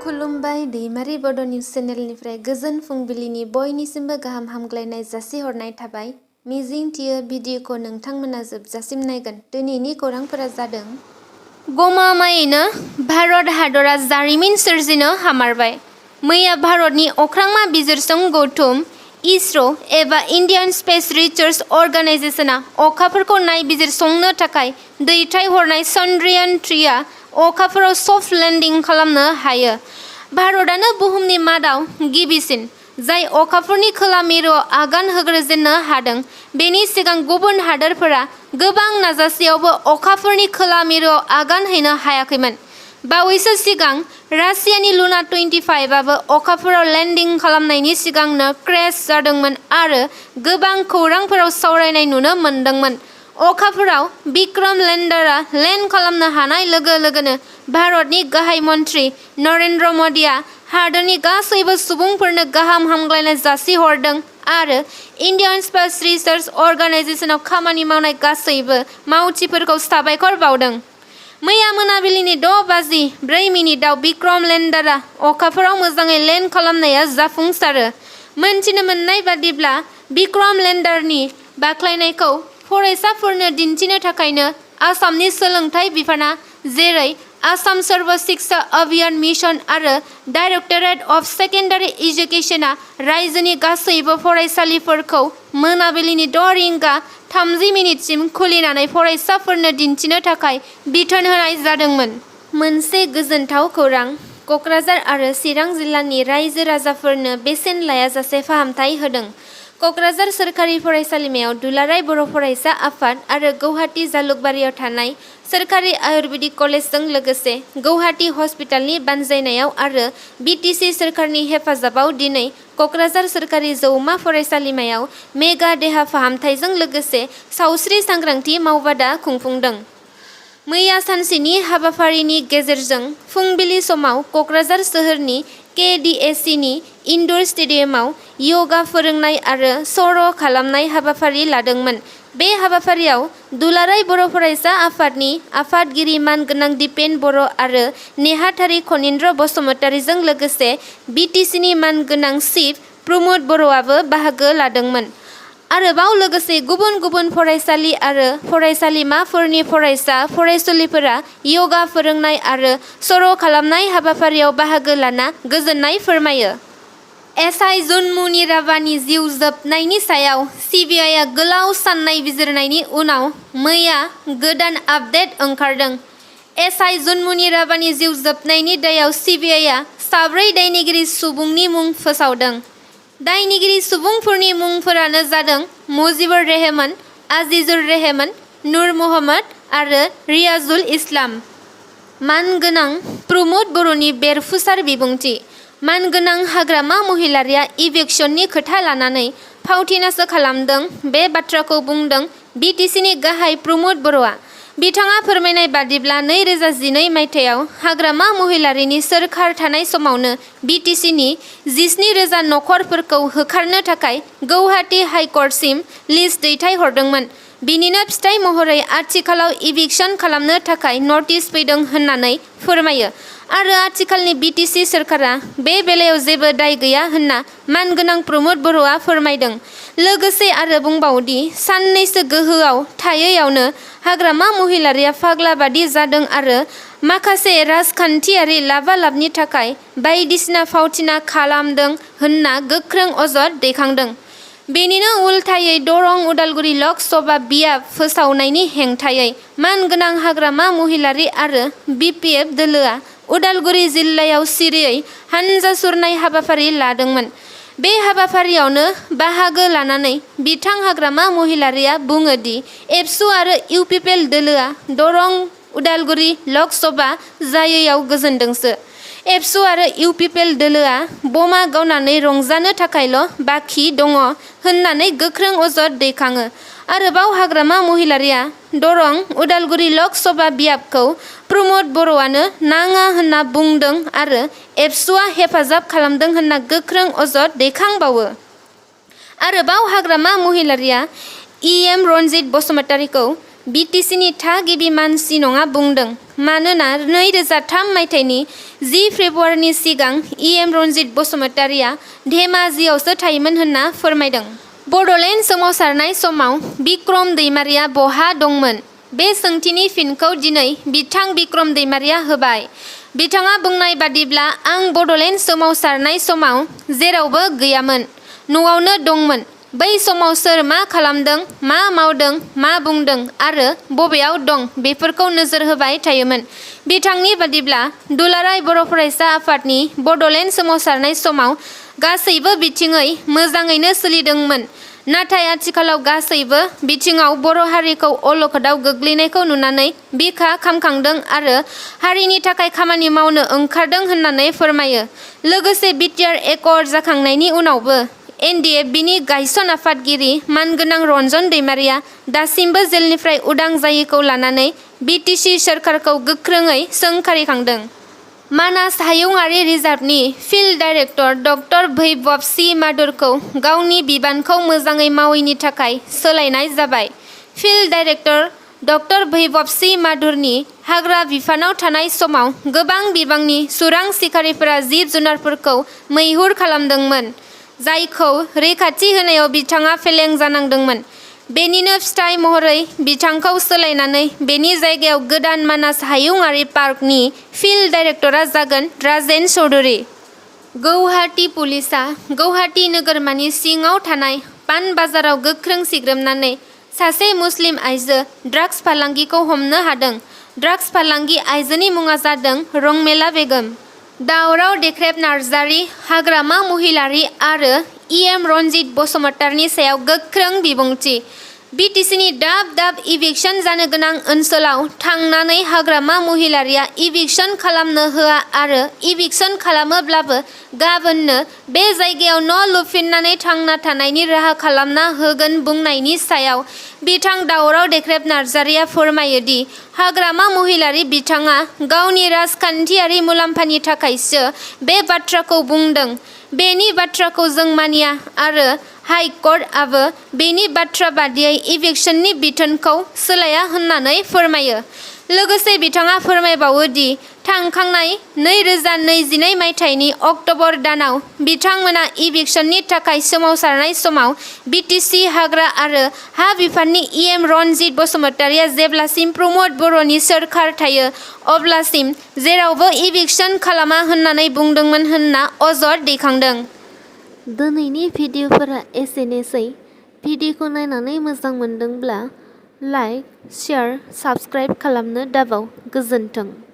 खुलुमबाय दैमारि बड' निउस चेनेलनिफ्राय गोजोन फुंबिलिनि बयनिसिमबो गाहाम हामग्लायनाय जासिहरनाय थाबाय। मिजिंथियो भिडिअखौ नोंथांमोना जोबजासिम नायगोन। दिनैनि खौरांफोरा जादों गमामायैनो भारत हादरा जारिमिन सोरजिनो हामारबाय। मैया भारतनि अख्रांमा बिजिरसं गौथुम इसर' एबा इन्डियान स्पेस रिसार्च अर्गानाइजेशनआ अखाफोरखौ नायबिजिरसंनो थाखाय दैथायहरनाय चन्द्रयान-3 आ अखाफोराव सफ्ट लेन्डिं खालामनो हायो। भारतआनो बुहुमनि मादाव गिबिसिन जाय अखाफोरनि खोला मिरुआव आगान होग्रोजेननो हादों। बेनि सिगां गुबुन हादोरफोरा गोबां नाजासेयावबो अखाफोरनि खोला मिरुआव आगान हैनो हायाखैमोन। बावैसो सिगां रासियानि लुना 25 आबो अखाफोराव लेन्डिं खालामनायनि सिगांनो क्रेश जादोंमोन आरो गोबां खौरांफोराव सावरायनाय नुनो मोन्दोंमोन। अखाफोराव विक्रम लेन्डारआ लेन्ड खालामनो हानाय लोगो लोगोनो भारतनि गाहाय मन्थ्रि नरेन्द्र मदिआ हादोरनि गासैबो सुबुंफोरनो गाहाम हामग्लायनाय जासिहरदों आरो इन्डियान स्पेस रिसार्च अर्गानाइजेशनाव खामानि मावनाय गासैबो मावथिफोरखौ साबायखर बावदों। मैया मोनाबिलिनि 6:04 आव विक्रम लेन्डारआ अखाफोराव मोजाङै लेन्ड खालामनाया जाफुंसारो। मोनथिनो मोननाय बादिब्ला विक्रम लेन्डारनि बाख्नायनायखौ फरायसाफोरनो दिन्थिनो थाखायनो आसामनि सोलोंथाइ बिफानआ जेरै आसाम सर्व शिक्षा अभियान मिशन आरो डाइरेक्टरेट अफ सेकेन्डारि एजुकेशनआ रायजोनि गासैबो फरायसालिफोरखौ मोनाबिलिनि 6:30 खुलिनानै फरायसाफोरनो दिन्थिनो थाखाय बिथोन होनाय जादोंमोन। मोनसे गोजोनथाव खौरां क'क्राझार आरो चिरां जिल्लानि रायजो राजाफोरनो बेसेन लायाजासे फाहामथाय होदों। क'क्राझार सोरखारि फरायसालिमायाव दुलाराय बर' फरायसा आफाद आरो गौहाटी जालुकबारियाव थानाय सोरखारि आयुर्वेदिक कलेजजों लोगोसे गौहाटी हस्पिटालनि बानजायनायाव आरो बिटिसि सोरखारनि हेफाजाबाव दिनै क'क्राझार सोरखारि जौमा फरायसालिमायाव मेगा देहा फाहामथायजों लोगोसे सावस्रि सांग्रांथि मावबादा खुंफुंदों। मैया सानसेनि हाबाफारिनि गेजेरजों फुंबिलि समाव क'क्राझार सोहोरनि केडिएसिनि इनड'र स्टेडियामाव यगा फोरोंनाय आरो सर' खालामनाय हाबाफारि लादोंमोन। बे हाबाफारियाव दुलाराय बर' फरायसा आफादनि आफादगिरि मानगोनां दिपेन बर' आरो नेहाथारि खनीन्द्र बसुमतारीजों लोगोसे बिटिसिनि मानगोनां चिफ प्रमद बर'आबो बाहागो लादोंमोन। आरोबाव लोगोसे गुबुन गुबुन फरायसालि आरो फरायसालिमाफोरनि फरायसा फरायसुलिफोरा यगा फोरोंनाय आरो सर' खालामनाय हाबाफारियाव बाहागो लाना गोजोननाय फोरमायो। एसआइ जुनमुनि राभानि जिउ जोबनायनि सायाव सिबिआइआ गोलाव सान नायबिजिरनायनि उनाव मैया गोदान आपडेट ओंखारदों। एसआइ जुनमुनि राभानि जिउ जोबनायनि दायाव सिबिआइआ 4 दायनिगिरि सुबुंनि मुं फोसावदों। दायनिगिरि सुबुंफोरनि मुंफोरानो जादों मुजिबुर रेहमान, आजिजुर रेहमान, नूर महम्मद आरो रियाजुल इस्लाम। मानगोनां प्रमद बर'नि बेरफुसार बिबुंथि। मानगोनां हाग्रामा महिलारिया इभिक्सननि खोथा लानानै फावथिनासो खालामदों बे बाथ्राखौ बुंदों बिटिसिनि गाहाय प्रमद बर'आ। बिथाङा फोरमायनाय बादिब्ला 2012 मायथाइयाव हाग्रामा महिलारिनि सोरखार थानाय समावनो बिटिसिनि 17,000 नखरफोरखौ होखारनो थाखाय गौहाटी हाइकर्टसिम लिस्ट दैथायहरदोंमोन। बिनिनो फिथाइ महरै आथिखालाव इभिक्सन खालामनो थाखाय नटिस फैदों होननानै फोरमायो आरो आथिखालनि बिटिसि सोरखारा बे बेलायाव जेबो दाय गैया होनना मानगोनां प्रमद बर'आ फोरमायदों। लोगोसे आरो बुंबावदि साननैसो गोहोआव थायैयावनो हाग्रामा महिलारिया फाग्ला बादि जादों आरो माखासे राजखान्थियारि लाबालाबनि थाखाय बायदिसिना फावथिना खालामदों होनना गोख्रों अजद दैखांदों। बेनिनो उल्थायै दरं उदालगुरि लक सभा बियाब फोसावनायनि हेंथायै मानगोनां हाग्रामा महिलारि आरो बिपिएफ दोलोआ उदालगुरि जिल्लायाव सिरियै हानजा सुरनाय हाबाफारि लादोंमोन। बे हाबाफारियावनो बाहागो लानानै बिथां हाग्रामा महिलारिया बुङो दि एबसु आरो इउपिपिएल दोलोआ दरं उदालगुरि लक सभा जायैयाव गोजोनदोंसो। एबसु आरो इउपिपिएल दोलोआ बमा गावनानै रंजानो थाखायल' बाखि दङ होननानै गोख्रों अजद दैखाङो। आरोबाव हाग्रामा महिलारिया दरं उदालगुरि लक सभा बियाबखौ प्रमद बर'आनो नाङा होनना बुंदों आरो एबसुआ हेफाजाब खालामदों होनना गोख्रों अजद दैखांबावो। आरोबाव हाग्रामा महिलारिया इएम रनजित बसुमतारीखौ बिटिसिनि थागिबि मानसि नङा बुंदों। मानोना 2003 मायथाइनि 10 फेब्रुवारिनि सिगां EM रनजित बसुमतारिया धेमाजियावसो थायोमोन होनना फोरमायदों। बड'लेण्ड सोमावसारनाय समाव बिक्रम दैमारिया बहा दंमोन? बे सोंथिनि फिनखौ दिनै बिथां बिक्रम दैमारिया होबाय। बिथाङा बुंनाय बादिब्ला आं बड'लेण्ड सोमावसारनाय समाव जेरावबो गैयामोन, न'आवनो दंमोन। बै समाव सोर मा खालामदों, मा मावदों, मा बुंदों आरो बबेयाव दं बेफोरखौ नोजोर होबाय थायोमोन। बिथांनि बादिब्ला दुलाराय बर' फरायसा आफादनि बड'लेण्ड सोमावसारनाय समाव गासैबो बिथिङै मोजाङैनो सोलिदोंमोन। नाथाय आथिखालाव गासैबो बिथिङाव बर' हारिखौ अलखदाव गोग्लैनायखौ नुनानै बिखा खामखांदों आरो हारिनि थाखाय खामानि मावनो ओंखारदों होननानै फोरमायो। लोगोसे बिटिआर एकर्ड जाखांनायनि उनावबो NDFBनि गायसन आफादगिरि मानगोनां रन्जन दैमारिया दासिमबो जेलनिफ्राय उदां जायैखौ लानानै बिटिसि सोरखारखौ गोख्रोङै सोंखारिखांदों। मानास हायुंआरि रिजार्भनि फिल्ड डाइरेक्टर डक्टर वैभव सि माधुरखौ गावनि बिबानखौ मोजाङै मावैनि थाखाय सोलायनाय जाबाय। फिल्ड डाइरेक्टर डक्टर वैभव सि माधुरनि हाग्रा बिफानाव थानाय समाव गोबां बिबांनि सुरां सिखारिफोरा जिब जुनारफोरखौ मैहुर खालामदोंमोन, जायखौ रैखाथि होनायाव बिथाङा फेलें जानांदोंमोन। बेनिनो फिथाइ महरै बिथांखौ सोलायनानै बेनि जायगायाव गोदान मानास हायुंआरि पार्कनि फिल्ड डाइरेक्टरा जागोन राजेन चौधुरी। गौहाटी पुलिसआ गौहाटी नोगोरमानि सिङाव थानाय पान बाजाराव गोख्रों सिग्रोमनानै सासे मुस्लिम आइजो ड्राग्स फालांगिखौ हमनो हादों। ड्राग्स फालांगि आइजोनि मुङा जादों रंमेला बेगम। दावराव देख्रेब नार्जारि, हाग्रामा महिलारि आरो EM रनजित बसुमतारिनि सायाव गोख्रों बिबुंथि। बिटिसिनि दाब दाब इभिक्सन जानो गोनां ओनसोलाव थांनानै हाग्रामा महिलारिया इभिक्सन खालामनो होआ आरो इभिक्सन खालामोब्लाबो गाबोननो बे जायगायाव न' लुफिननानै थांना थानायनि राहा खालामना होगोन बुंनायनि सायाव बिथां दावराव देख्रेब नार्जारिया फोरमायो दि हाग्रामा महिलारि बिथाङा गावनि राजखान्थियारि मुलाम्फानि थाखायसो बे बाथ्राखौ बुंदों। बेनि बाथ्राखौ जों मानिया आरो हाइकर्टआबो बेनि बाथ्रा बादियै इभिक्सननि बिथोनखौ सोलाया होननानै फोरमायो। लोगोसे बिथाङा फोरमायबावो दि थांखांनाय 2022 मायथाइनि अक्ट'बर दानाव बिथांमोना इभिक्सननि थाखाय सोमावसारनाय समाव बिटिसि हाग्रा आरो हा बिफाननि EM रनजित बसुमतारिया जेब्लासिम प्रमद बर'नि सोरखार थायो अब्लासिम जेरावबो इभिक्सन खालामा होननानै बुंदोंमोन होनना अजद दैखांदों। दिनैनि भिडिअफोरा एसेनोसै। भिडिअखौ नायनानै मोजां मोनदोंब्ला लाइक, शेयार, साबस्क्राइब खालामनो दाबाव। गोजोन्थों।